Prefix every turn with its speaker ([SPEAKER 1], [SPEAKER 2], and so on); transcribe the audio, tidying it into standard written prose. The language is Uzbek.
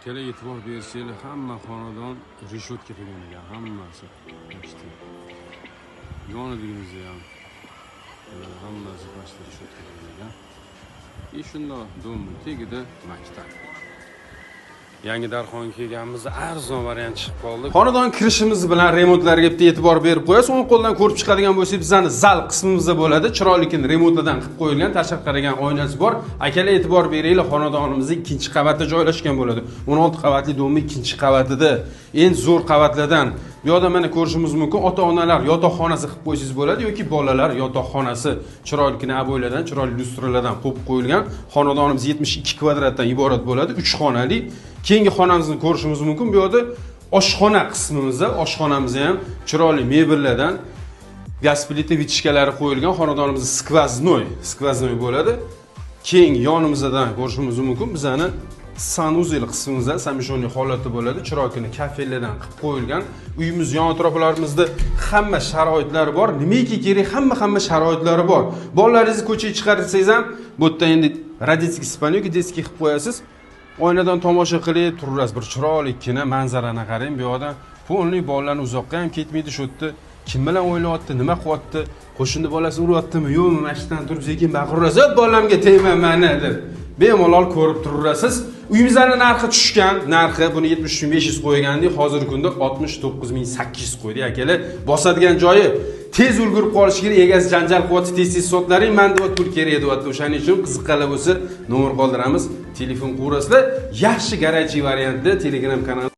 [SPEAKER 1] Akalar, e'tibor bersanglar, hamma xonadon reshotka qilgan ekan, hammasi. Почти. Yonidigimizda ham hammasi почти reshotka qilgan ekan. И shundoq дом ni tagida maktab. Yangi Darxonga kelganimizda arzon variant chiqib qoldi.
[SPEAKER 2] Xonadon kirishimiz bilan remontlarga bitta e'tibor berib qo'yasiz. O'ng qo'ldan ko'rib chiqadigan bo'lsak, bizani zal qismimizda bo'ladi. Chiroylikini remontlardan qilib qo'yilgan, tashqari qaragan oynasi bor. Akalar, e'tibor beringlar, xonadonimiz ikkinchi qavatda joylashgan bo'ladi. 16 qavatli дом ning ikkinchi qavatida, eng zo'r qavatlardan. Bu yoqda mana ko'rishimiz mumkin, ota-onalar yotoqxonasi qilib qo'ysangiz bo'ladi yoki bolalar yotoqxonasi chiroylikini oboylardan, chiroyli lyustralardan qo'yib qo'yilgan. Xonadonimiz 72 kvadratdan iborat bo'ladi, 3 xonali. Keyingi xonamizni ko'rishimiz mumkin. Bu yerda oshxona qismimizda, oshxonamiz ham chiroyli mebellardan, gaz plita, вытяжка lari qo'yilgan. Xonadonimiz сквозной bo'ladi. Keyingi yonimizdan ko'rishimiz mumkin bizani санузел qismimizda совмещенный holatda bo'ladi. Chiroyli kafellardan qilib qo'yilgan. Uyimiz yon atroflarimizda hamma sharoitlar bor. Nimaiki kerak, hamma sharoitlari bor. Bolalaringizni ko'chaga chiqarsangiz ham bu yerda endi родительский спальня yoki детский qilib qo'yasiz. Oynadan tomosha qilib turasiz, bir chiroylikkina manzarani qarang. Bu yoqdan полный bolalarni uzoqqa ham ketmaydi. Shu yerda kim bilan o'ynayapti, nima qilyapti, qo'shni bolasi uryaptimi, yo'qmi, mana shu yerdan turib sekin baqiraverasiz, bolamga tegma mani deb. Bemalol ko'rib turasiz. Uyimizning narxi tushgan, narxi buni 73 500 qo'ygandik, hozirgi kunda 69 800 qo'ydik akalar. Bosadigan joyi tez ulgurib qolish kerak, egasi janjal qilyapti, tez tez sotlaring, man deyapti, pul kerak deyapti. O'shaning uchun qiziqqanlar bo'lsa, nomer qoldiramiz, telefon qilaverasizlar. Yaxshi горячий variantda Telegram kanal.